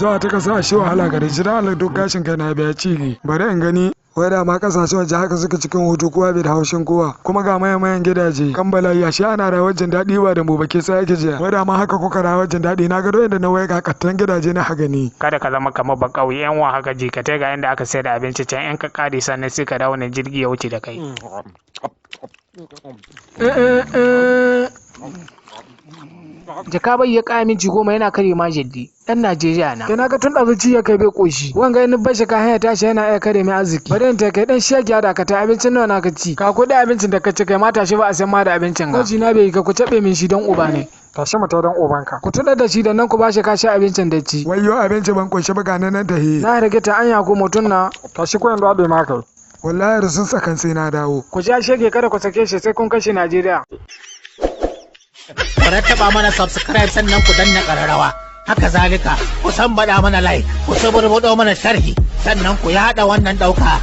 Zuwa ta kasa a shi wahala gare shi, dan Allah duk gashin kai na biya ci. Bari in gani. Wai da ma kasashen waje haka suka cikin hutu, kowa bai da haushin kowa, kuma ga mayan mayan gidaje kan bala'i. Ashe ana rayuwar jin daɗi ba da mu ba ke sai ake jiya. Wai da ma haka kuka rayuwar jin daɗi? Na ga inda na waya ga kattan gidaje na hagani. Kada ka zama kamar ba ƙauye yan wa haka, ji ka ga inda aka sayar da abinci can, yan ka kare sannan sai ka dawo nan jirgi ya wuce da kai. Jaka bai ya kaya minti 10 yana kare ma jaddi. Dan Najeriya na. Kai na ga tun ɗazu ci ya kai bai koshi. Wanga in bashi ka hanya tashi yana iya kare mai arziki. Bari in ta kai dan shege da ka ta abincin nawa na ka ci. Ka kuɗi abincin da ka ci, kai ma tashi ba a san ma da abincin ga. Koji na bai ka ku taɓe min shi don uba ne. Tashi mu ta don ubanka. Ku tuɗar da shi da nan ku bashi kashi abincin da ci. Wayyo, abinci ban koshi ba, ga nan tahi. Na rage ta anya ko mutum na. Tashi ko yanzu abe ma kai. Wallahi sun tsakan sai na dawo. Ku ja shege, kada ku sake shi sai kun kashe Najeriya. Ku rattaba mana subscribe, sannan ku danna ƙararrawa. Haka zalika, ku sambaɗa mana like, ku suburbuɗo mana sharhi, sannan ku yaɗa wannan ɗauka.